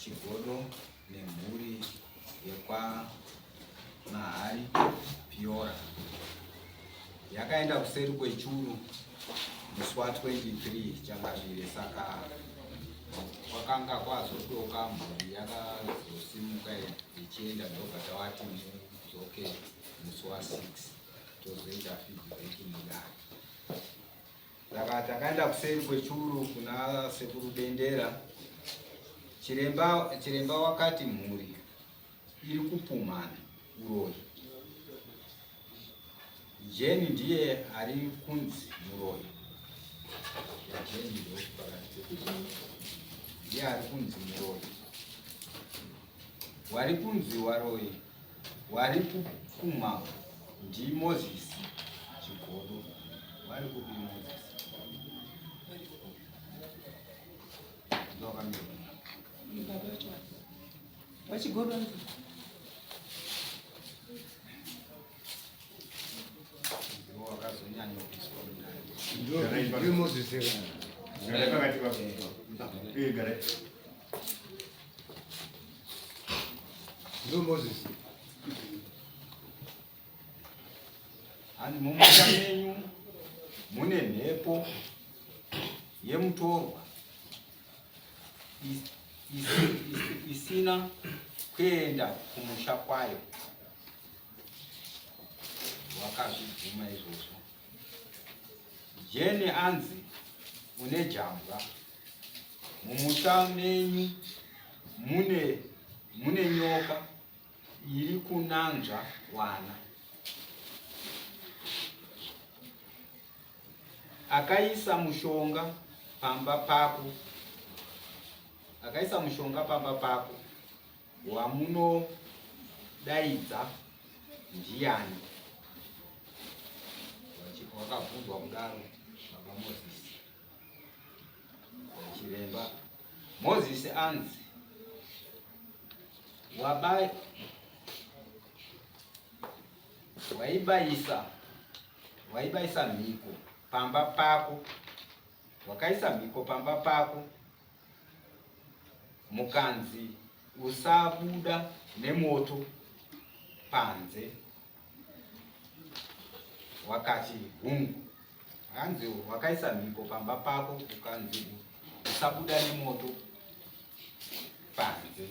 Chigodo nemhuri yekwa Mahari Piora yakaenda kuseri kwechuru musi wa 23 Changavire, saka kwakanga kwazodoka mhuri yakazosimuka ichienda, ndobva tawati mudzoke musi wa 6 tozoita feedback mudare. Saka takaenda kuseri kwechuru kuna sekuru Dendera. Chiremba, chiremba wakati mhuri iri kupumhana uroyi. Jeni ndiye ari kunzi muroyi. Jeni ndiye ari kunzi muroyi. Wari kunzi waroyi Wari kupumha ndi Moses Chigodo. Wari kupi Moses? Ndokamira. Baba vacho vachigodo. Ndiwo wakazonyanya kuiswa mudare. Ndiyo Moses here. Garai pakati papo. Eh, garai. Ndiyo Moses. Hanzi mumusha menyu mune mhepo yemutorwa isina kuenda kumusha kwayo. Wakazvibvuma izvozvo. Jeni anzi une jambwa. Mumusha menyu mune mune nyoka iri kunanzva wana. Akaisa mushonga pamba pako. Akaisa mushonga pamba pako wamunodaidza ndiyani? Wakabvunzwa kudaro baba Moses. Chiremba Moses anzi wabai waibaisa waibaisa mhiko pamba pako wakaisa mhiko pamba pako mukanzi usabuda nemoto panze wakati hungu hanzi wakaisa mhiko pamba pako ukanzi usabuda nemoto panze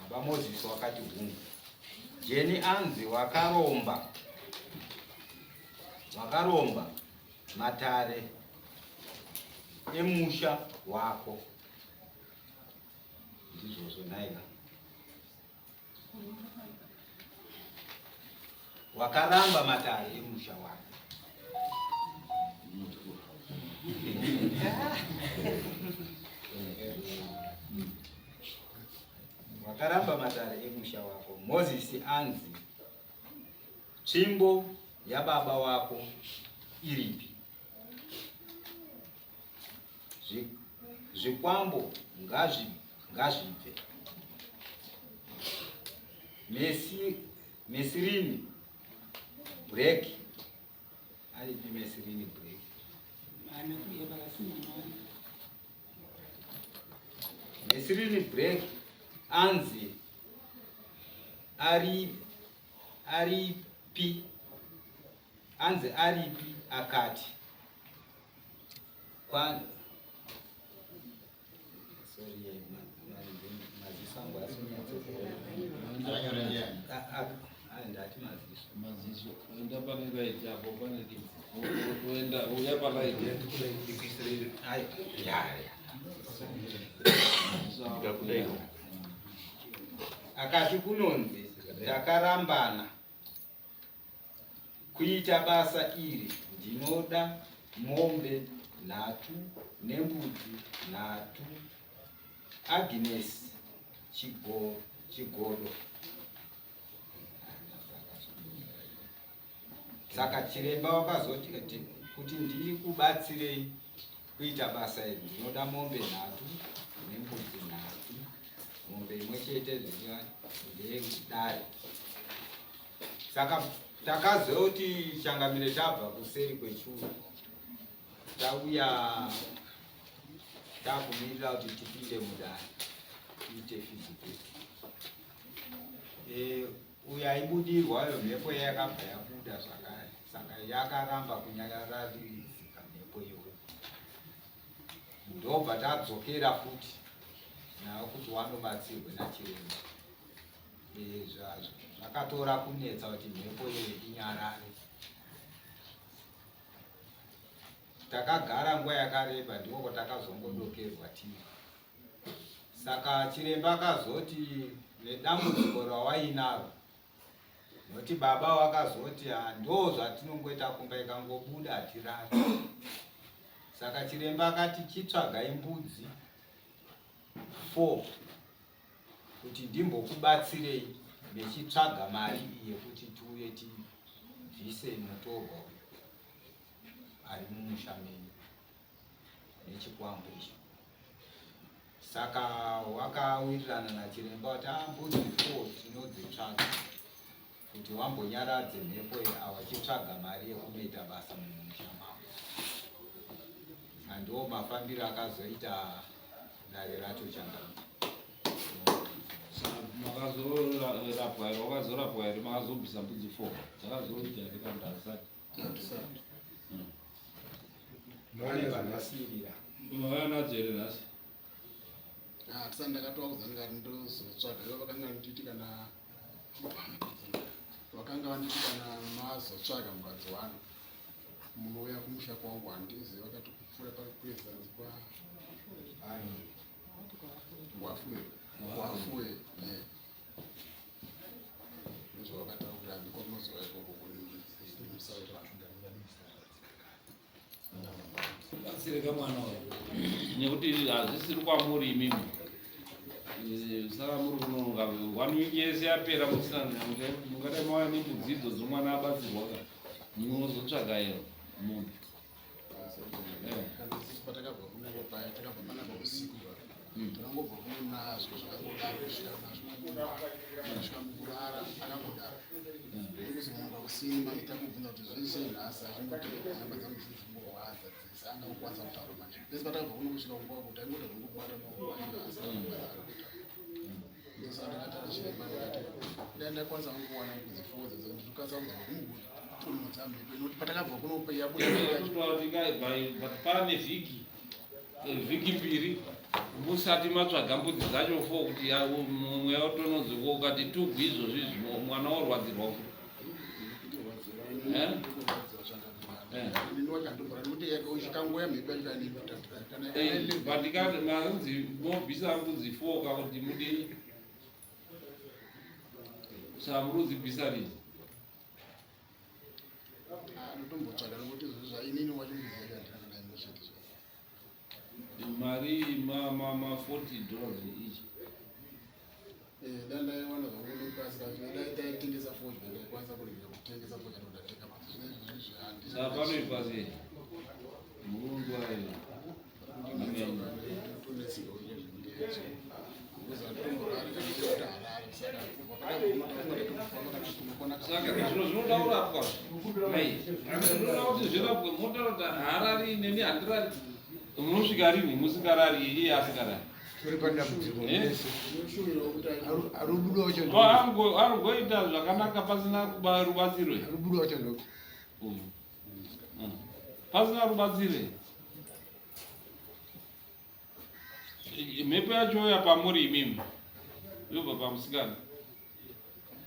baba mozisi wakati hungu jeni anzi wakaromba wakaromba matare emusha wako ndizvozvo nhaika Wakaramba matare emusha wake. Wakaramba matare emusha wako. Moses anzi tsvimbo yababa wako iripi? Zvikwambo ngazvibve. Mesi Mesirini break. Aripi Mesirini break? Mesirini break anzi ari aripi anzi aripi akati kwa sorry maziso angu Akanyora ndiani? ndati maziso maziso enda pane right apo pane oenda uya pa right Ai, ya ya akati kunonzi takarambana Kuita basa iri ndinoda mombe nhatu nembudzi nhatu. Agnes Chigodo. Saka chiremba wakazoti kuti ndikubatsirei kuita basa iri ndinoda mombe nhatu nembudzi nhatu. Mombe imwe chete ndeyekudare. Saka takazoti changamire tabva kuseri kwechuru tauya Takumirira kuti tipinde mudare tiite feasibility. Uyo aibudirwayo mhepo yakabva yabuda zvakare, saka yakaramba kunyararidzika mhepo iyoyo. Ndobva tadzokera futi nayo kuti wanobatsirwe nachiremba. Zvakatora kunetsa kuti mhepo iyoyo inyarare. Takagara nguva yakareba, ndiko kwatakazongodokerwa tiri. Saka chiremba akazoti nedambudziko rawainaro, nokuti baba wakazoti ndo zvatinongoita kumba, ikangobuda hatirari. Saka chiremba akati chitsvagai mbudzi 4 kuti ndimbokubatsirei nechitsvaga mari iyi yekuti tiuye tibvise mutorwa uyu ari mumusha menyu nechikwambo ichi. Saka wakawirirana nachiremba kuti mbudzi 4 tinodzitsvaga kuti wambonyaradze mhepo iyi, awachitsvaga mari yekunoita basa mumusha mavo. Ndo mafambiro akazoita dare racho changamire. Makazorapwa here? Wakazorapwa here? Makazobvisa mbudzi 4 dzakazoita here kana kuti hazisati? Pane vanasirira. Mauya nadzo here nhasi? Hatisati. Ndakatovaudza, ndikati ndozotsvaga. Ivo vakanga nditi kana vakanga vanditi kana mazotsvaga mukadziwana munouya kumusha kwangu. Handizivi, vakati kupfuura pakuezanzi kwa Wafuwe, Wafuwe ye ndozvavakataura, ndiko munozouya ikoko kunimusaita. Batsireka mwana uyu, nekuti hazvisiri kwamuri imimi. Saka muri kunonga one week yese yapera musina. Mungadai mauya nembudzi idzodzo, mwana abatsirwa ka, munozotsvaga ero munhu. Kana isusu patakabva kuno paya, takabva panapa usiku. Takangobva kuno nazvo zvakangodaro kusvika nazvo kusvika mukurara akangodaro. Ndikuzomuka kusini takubvunza kuti zvese nhasi, achingoti nyama dzangu dzidzingorwadza dzese, anga kukwanisa kutaura manje. Pese patakabva kuno kusvika kunguva kuti aingoita zvongobata maoko acho, asi akakwanisa kutaura. Ndosaka ndakataura chiremba, ndikati dai ndakwanisa kungowana mbudzi four dzedzo, ndinokwanisa kunzwa kungotonhodza mhepo, nekuti patakabva kuno yabuda But pane vhiki 2 musati matsvaga mbudzi dzacho four kuti mweya utononzwiko. Ukati tugwi izvozvi izvi, mwana worwadzirwa futi. Eh? Kangoya mhepo yacho. But kana manzi mobvisa mbudzi four kakuti mudii, saka muri kudzibvisa rini? Anotombotsvaga, nekuti zvainini wacho mbudzi yacho handina kana imwe chete. Mari ma $40 each. Dai ndaiwana zvangu ndokasika, dai taitengesa fodya, ndaikwanisa kurega kutengesa fodya ndodatenga, but zvinezvi. Saka panoitwa sei murungu ayo? Toneseka. Kutomborari kana kuti Harare, saka kubva patakufamba kana kunokona. Saka zvino zvinoda kurapwa mai, zvinoda kuti zvirapwe. Motaura kuti harari, neni handirari. Munosvika rini musingarari, iye asingarari? Tori padambudziko. Eh? Mese. Ndinoshuvirawo kuti Ari kubuda wacho. Arungoita zvakanaka pasina rubatsiro. Ari kubuda wacho ndo. Pasina rubatsiro, mhepo yacho ya pamuri imimi yobva pamusikana.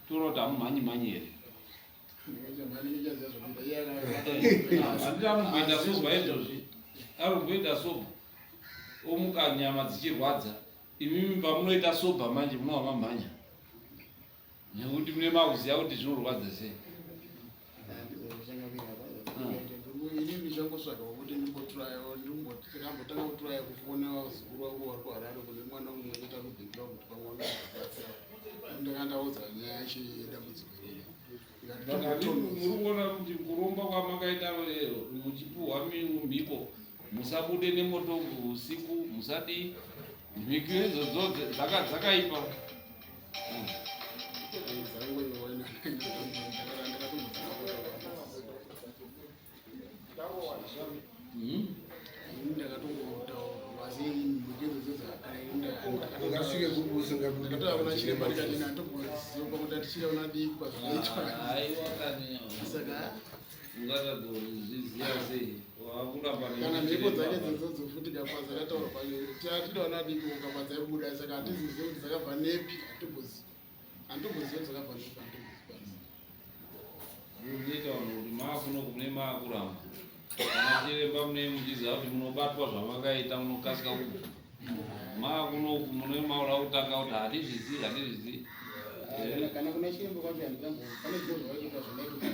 Toona kuti hamumhanyi mhanyi here. Ndingachaziva zvokuita iye. Handiti anomboita sober izvozvi? Anomboita sober, omuka nyama dzichirwadza. Imimi pamunoita sober manje munova mamhanya, nekuti mune makuziva kuti zvinorwadza sei. Ini ndichangosvaka kuti ndimbotrayawo, ndikambotanga kutraya kufona vazukuru vangu vari kuHarare, kune mwana mumwe chete ari kubhindura, kuti pamwe vanozobatsira. Ndanga ndaudza nyaya yacho yedambudziko iriri. But muri kuona kuti kuromba kwamakaita, muchipuhwa mhiko, musabude nemoto usiku, musadii, mhiko idzodzo dzakaipa. Dzangonyorwa ndakatombodzaa. Ini ndakatongotaurwa, asi Ungasvike kupi usingabudi? Ndakatouya kuna chiremba ndikati ndandogoziva pakuti atichiona diki pazvinoitwa. Aiwa kani. Saka Ungatadzoziziva sei wakuramba kana mhepo dzake dzodzo futi kapa dzakataurwa pacho tidaona diki kapa dzaibuda, saka hatizizivi kuti dzakabva nepi. Hatigozivi, handigozivi kuti dzakabva nepi, handigozivi. Munoita vanhu kuti maakuno mune maakuramba kana chiremba, mune muchiziva kuti munobatwa zvamakaita, munokasika kubva. Maakunoku mune maura kutanga kuti hatizvizivi, hatizvizivi. Kana kuna chiremba kwacho handirambo, pane zviro zvavaitoita zvandaitoazvo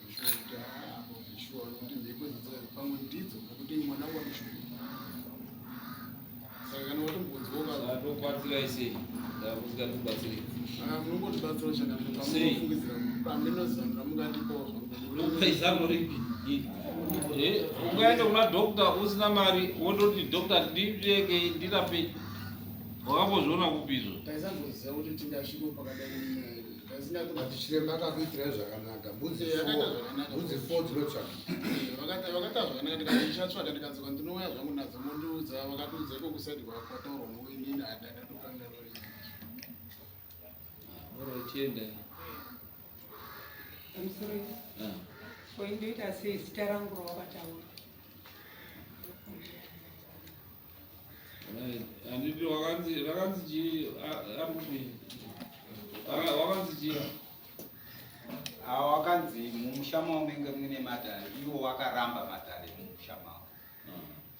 zvishuwa kuti apo zvishuwa nokuti mhepo idzi pamwe ndidzo, nokuti mwana wangu anoshuwa. Saka kana watombonzwoka. Saka tokubatsirai sei? Musikatibatsirei. Munongotibatsira chakanaka. Sei? Pamunofungidzira pamino zano ramungatipawo zvangu. Zano ripi? Ungaende kuna doctor usina mari, wototi, "Doctor, ndipeke, ndirape"? Wakambozviona kupi izvo? Taisamboziva kuti tingasvike pakadai nenyaya iyi. Ati chiremba akakuitirai zvakanaka, mbudzi Akaita four, zvakanaka. mbudzi four dzinotsvaka. Vakata zvakanaka, ndikati ndichatsvaka, ndikadzoka ndinouya zvangu nadzo, mondiudza. Vakatiudza iko kuside kwataurwa noinini, handandatokanganwa. Orochienda. Pamusoro, koindoita sei zita rangu rawakataura? Handiti wakanzi, rakanzi chii? Amupi wakanzi chii? Awa wakanzi mumusha mavo menge mune matare, iwo wakaramba matare emumusha mavo.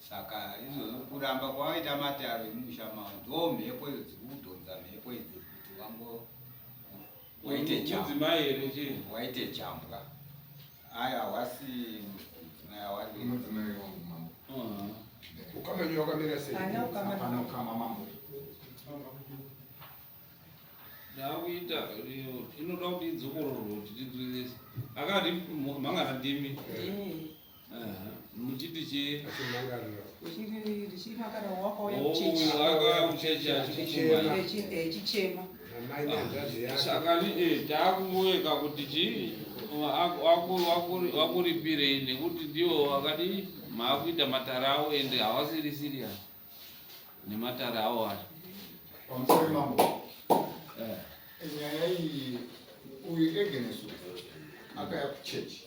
Saka izvozvo kuramba kwavaita matare emumusha mavo, ndo mhepo idzo dziri kudhonza mhepo idzi kuti vango waite jambwa. Mudzimai here, chii? Waite jambwa. Aya hawasi mudzimai, awari Mudzimai wangu, mambo. Ukama wenyu wakamira sei? Hana ukama. Hapana ukama, mambo. Ndakuita inoda kuti idzokororwe kuti tinzwisise. Akati mhangana ndimi. Ndini. Aha. Muchiti chii? Achimangarira. Ndichimakara wakauya kuchechi. Akauya kuchechi achikukumbai. Echichema. Namai nehanzvadzi yake. Saka taakungoeka kuti chii, wakuripirei, nekuti ndiwo wakati maakuita matare avo, ende havasiri serious nematare avo acho. Pamusoro, mambo. Nyaya iyi, uyu Egenesu akaya kuchechi.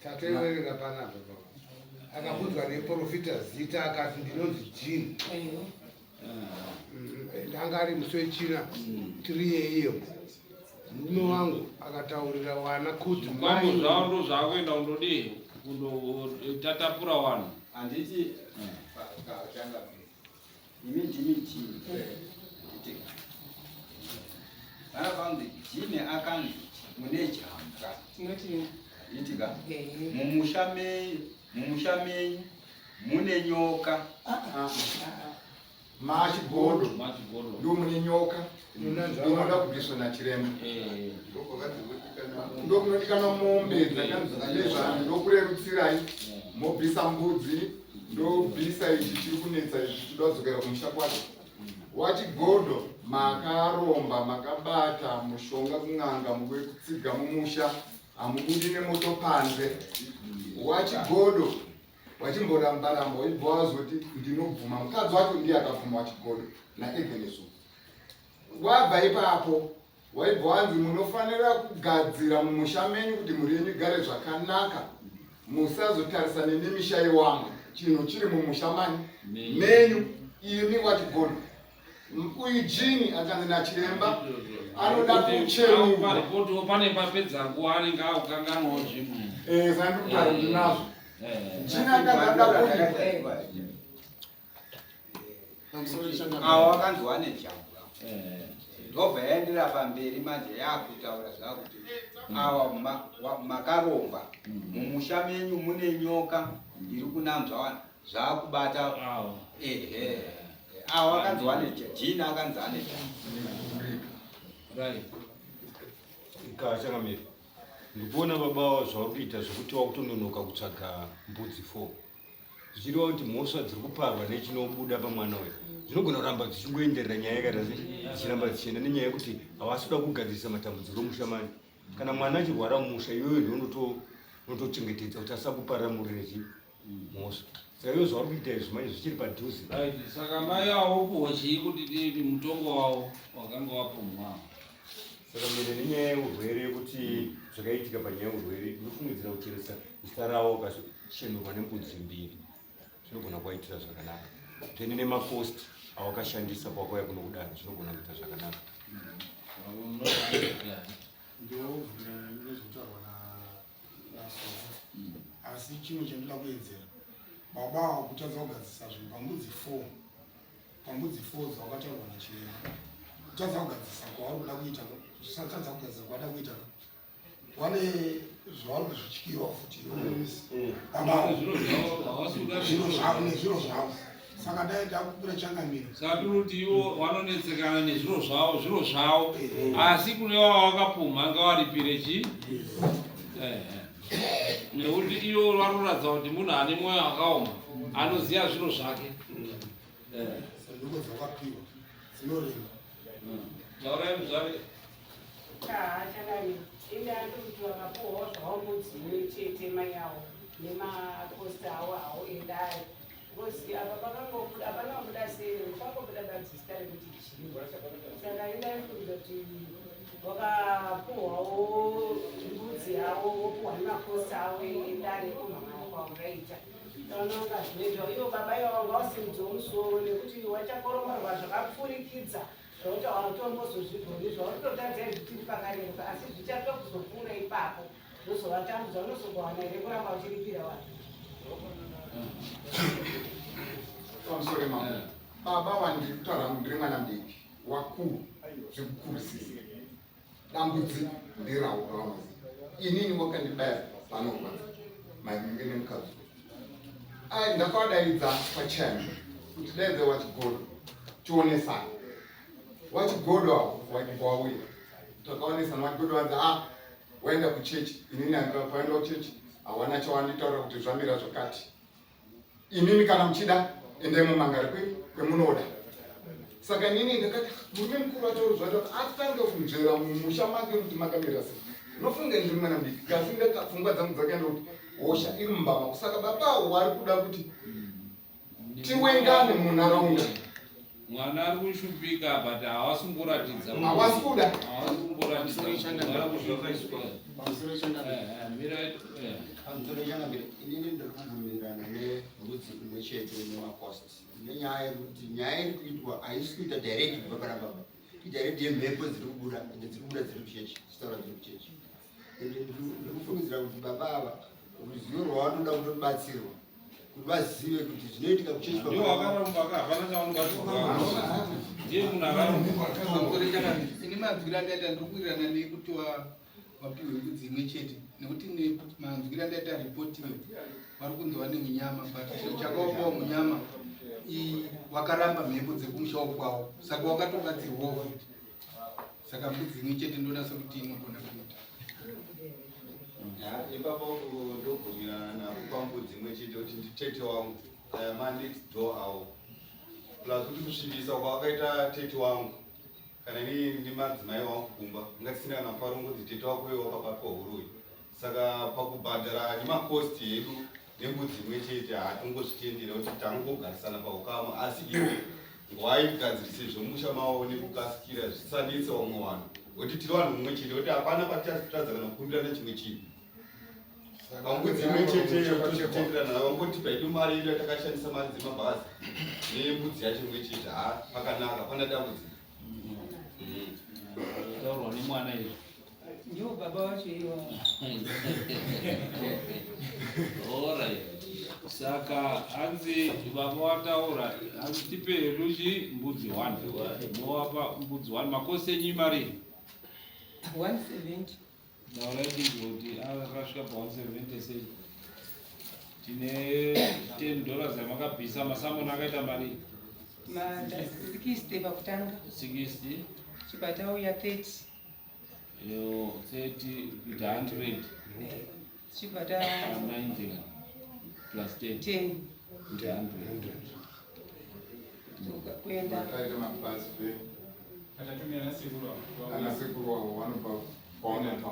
Tatoiverenga panapa baba. Akabvunzwa neprofita zita, akati, "Ndinonzi Jini." Ndanga ari musi wechina 3 iyo. Murume wangu akataurira wana kuti Zvikwambo mai zvavo ndo zvaakuenda kundodii, kundotatapura vanhu. Handiti tanga imi ndimi Jini? Nditi vana vanzi Jini akanzi mune jambwa. Tinoti. Handiti ka mumusha menyu mune nyoka. Machigodo. Machigodo. Ndo mune nyoka Inonanzva inoda vanhu. kubviswa nachiremba. Ndokunodikanwa mombe dzakanzi nezvanhu, ndokurerutsirai, mobvisa mbudzi, ndobvisa ichi chiri kunetsa ichi, chida kudzokera kumusha kwacho. Wachigodo makaromba, makabata mushonga kun'anga, mukutsiga mumusha, hamubudi nemoto panze. Wachigodo wachimboramba-ramba, waibva wazoti, "Ndinobvuma." Mukadzi wacho ndiye akabvuma, wachigodo naEgenesu. Wabva ipapo, waibva wanzi munofanira kugadzira mumusha menyu kuti mhuri yenyu igare zvakanaka, musazotarisane nemisha yewangu, chinhu chiri mumusha mani menyu imi. Wachigodo uyu Jini akanzi nachiremba anoda kuchenurwa. Paripotiwo pane papedza nguva anenge akukanganwawo zvimwe. Saka ndikutaura ndinazvo. Jini akanzi anoda kuti Pamusoro changa. Awa wakanzi wane jambwa, ndobva yaendera pamberi manje yakutaura zvakuti awa makaromba, mumusha menyu mune nyoka iri kunanzva zvakubata. Awo. Ehe, awa akanzi wane Jini akanzi ane jambwa. Right. Kachangamiri, ndikuona baba zvauri kuita zvokuti wakutononoka kutsvaga mbudzi 4, zvichireva kuti mhosva dziri kuparwa nechinobuda pamwana uyu dzinogona kuramba dzichingoenderera, nyaya yakaita se dzichiramba dzichienda, nenyaya yekuti havasi kuda kugadzirisa matambudziko emusha mani. Kana mwana achirwara mumusha, iwewe ndiunotochengetedza kuti asakuparamurire chi. Mhosva. Saka ivo zvavari kuita izvi manje zvichiri padhuze. Right, saka mai avo vopuhwa chii kuti dii mutongo wavo wakanga wapumhwa? Saka mene nenyaya yeurwere yekuti zvakaitika panyaya yeurwere ndinofungidzira kuchenesa zita ravo ukachenurwa nembudzi mbiri zvinogona kuvaitira zvakanaka. Then nemakosti awakashandisa pawakauya kuno kudaro zvinogona kuita zvakanaka. Ndinobvumirana nezvinotaurwa naSoko asi chimwe chandinoda kuedzera baba ava kutadza kugadzirisa zvinhu pambudzi 4 pambudzi 4 dzawakataurwa nachiremba kutadza kugadzirisa kwavari kuda kuita kusatadza kugadzirisa kwavada kuita wane zvavari kuzvityirwa futi baba ava. Zviro zvavo havasi kuda zviro zvavo nezviro zvavo saka dai ndakukwira changamiro Saka tiri kuti ivo vanonetsekana nezviro zvavo, zviro zvavo, asi kune vava vakapumha ngavaripire chii? Ehe. Nekuti ivo vanoratidza kuti munhu ane mwoyo wakaoma, anoziva zviro zvake. Ehe. Sanduko dzakapiwa dzinorema. Taurai muzvare. Chakanyanya. Ende ari kuti vakapuhwawo zvavo mbudzi imwe chete mai avo nemakosta awo awo edare. Because apa pakangobuda hapana kubuda sei pangobuda badzi zita rekuti jini. Saka enda aifunga kuti vakapuhwawo mbudzi yavo vopuhwa nemakosta avo edare kumhangana kwaungaita. Vanonga zvinoitwa ivo baba ivavo ngavasimudzewo musoro nekuti wachakoromorwa zvakapfurikidza zvakuti hautombozozvigoni zvaurikutotadza izvi tiri pakareruka asi zvichatokuzopfuura ipapo zvozovatambudza unozogowana here kuramba uchiripira vanhu. Pamusoro mambo. Baba wandiri kutaura hangu ndiri mwana mudiki wakuru zvekukurisisa. Dambudziko nderawo ravanoziva. Inini wakandibaya panorwadza maringe nemukadzi. Ai ndakavadaidza pachena kuti daidza wachigodo tionesane. Wachigodo avo wauya takaonesana wachigodo vanzi ah waenda kuchechi inini handina paenda kuchechi hawana chawanditaura kuti zvamira zvakati. Inini kana muchida endai mumangari kwemunoda. Saka inini ndakati murume mukuru ataura zvacho atange kunzvera mumusha make kuti makamira sei. Unofunga ndiri mwana mudiki kasi pfungwa dzangu dzakaenda kuti hosha iri mumba mako. Saka baba avo vari kuda kuti tiwengane munharaunda. Mwana ari kushupika but havasi kumboratidza. Havasi kuda. Havasi kumboratidza. Vari kushupika. Pamusoro changamire. Mira. Pamusoro changamire, inini ndiri kubvumirana nembudzi imwe chete nemakosti nenyaya yekuti nyaya iri kuitwa haisi kuita direct kubva pana baba, idirect yemhepo dziri kubuda ende dziri kubuda dziri kuchechi, dzitaura dziri kuchechi. Ende ndiri kufungidzira kuti baba ava ruzivo rwavanoda kutobatsirwa kuti vazive kuti zvinoitika kuchechi Ndiwo wakaromba ka hapana chavanobata. Ndiye munhu akaromba. Pamusoro changamire, ini manzwiro andaita ndiri kuwirirana nekuti wapiwe mbudzi imwe chete nekuti manzwiro andaita ripoti iyo vari kunzi vane munyama but chiro chakaopawo munyama wakaramba mhepo dzekumusha kwawo saka wakatobatsirwawo futi saka mbudzi imwe chete ndoona sekuti inogona kuita. Ipapo ndobvumirana navo pambudzi imwe chete kuti nditete wangu aya manext door awo plus kuti kusvibisa kwavakaita tete wangu kana inini nemadzimai wangu kumba ngatisina kana mufaro ngunzi tete wako iwe wakabatwa huroyi saka pakubhadhara nemakosti edu nembudzi imwe chete hatongozvitendera kuti tangogarisana paukama asi iwe ngwaigadzirise zvomusha mavo nekukasikira zvisanetse vamwe vanhu kuti tiri vanhu mumwe chete kuti hapana patichazotadza kana kukumbirana chimwe chinhu pambudzi imwe chete tozvitenderana navo vangotipa hedu mari yedu yatakashandisa mari dzemabhazi nembudzi yacho imwe chete ha pakanaka hapana dambudziko. Taurwa nemwana izvi. Ndiwo baba vacho iwawo. Alright. Saka hanzi baba wataura hanzi tipe hedu chi mbudzi 1. Mowapa mbudzi 1 makosi enyu imari 170. Taurai ndizvo kuti akasvika pa 170 sei. Tine $10 yamakabvisa masamoni akaita mari Ma 60 pakutanga. 60. Chibva tauya 30. Yo 30 kuita 100. Chibva ta 90 plus 10. 10. Kuita 100. Kuenda. Vakaita mabhazi ve Atatumira nasekuru avo. ana sekuru avo vanobva kwaunobva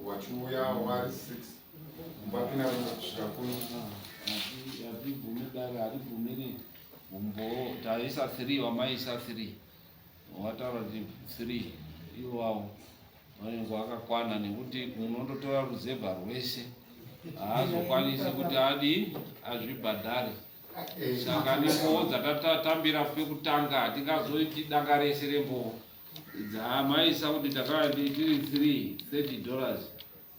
vachiuya vari 6. Kubva kusvika kuno. Hatibvumi dare haribvumiri umbowo. Taisa 3 wamaisa 3 wataura kuti 3 iwawo vanenge wakakwana nekuti munondotora ruzevha rwese haazokwanisi kuti adi azvibhadhare. Saka nembowo dzatatambira pekutanga hatingazoiti danga rese rembowo dzamaisa kuti takauya tiri 3 $30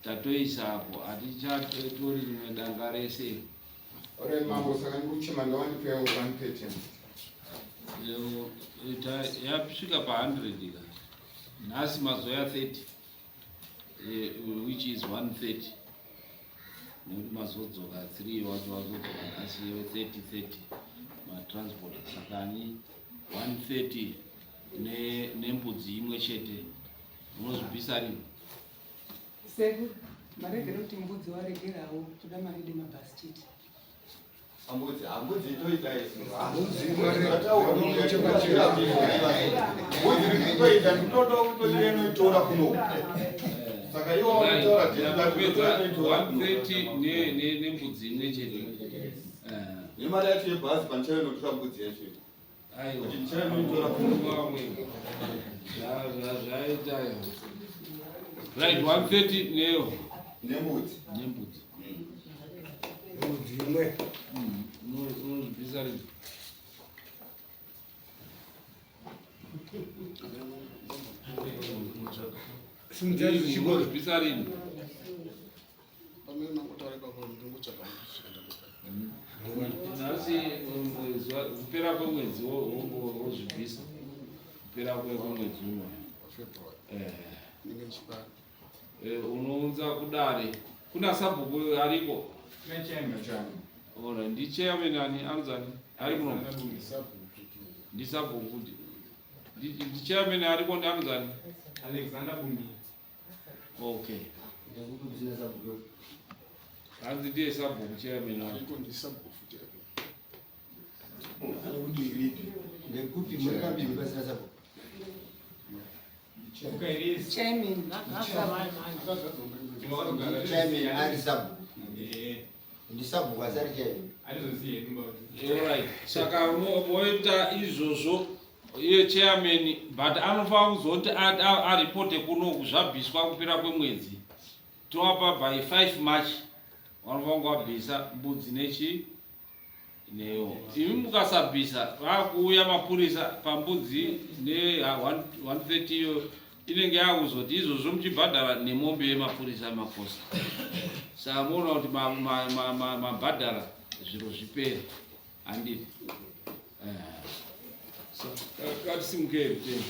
tatoisa apo hatichatori rimwe danga rese. Alright, mambo, saka ndikuchema ndawandipewo 130. Yasvika pa100 ka nhasi mazuva ya 30 which is 130 nekuti mazodzoka 3 wacho wazodzoka nhasi 30 30 matransport sakani 130 nembudzi imwe chete unozvibvisa rini? Sekuru, maregera kuti mbudzi waregerawo, toda mari mabhasi chete. Ambudzi, ambudzi itoita isu. Mbudzi Mbudzi itoita nditoda kutoinoitora kuno. Saka iwo wanotaura Tapedza 130 nembudzi imwe chete. Nemari yacho yebhazi pandichainotora mbudzi yacho. Aiwa. Kuti ndichainoitora kuno. Zvaita right 130 neyo Nembudzi. Nembudzi. Mbudzi imwe. Unozvibvisa rini? Simudzai zvichigodo. Unozvibvisa rini? Pamene mangotaura ipapo ndingotsvaga kusvika ndamuka. Nhasi kupera kwemwedzi wozvibvisa kupera kwemwedzi uno. February. Ndinge ndichipa. Unounza kudare kuna sabhuku ariko. Ora ndichairman ani anozani ari kuno ndisabhuku kuti ndichairman ariko ndi anozani? Alexander Bumi. Okay, hanzi ndiye sabhuku chairman wacho. Ariko ndisabhuku futi ariko. Ndekupi muri pambiri pasina sabhuku? Chairman. Chairman ari sabhuku? Ndisabhuku asi ari chairman. Alright. Saka moita izvozvo iye chairman but anofanira kuzoti aripote kuno zvabviswa kupera kwemwedzi tovapa by 5 March vanofanira kunge vabvisa mbudzi nechi neyo. Imi mukasabvisa vakuuya mapurisa pambudzi ne130 iyo inenge yakuzoti izvozvo muchibhadhara nemombe yemapurisa emakosa. Saka moona kuti mabhadhara zviro zvipere handiti? Ngatisimukei kutenda.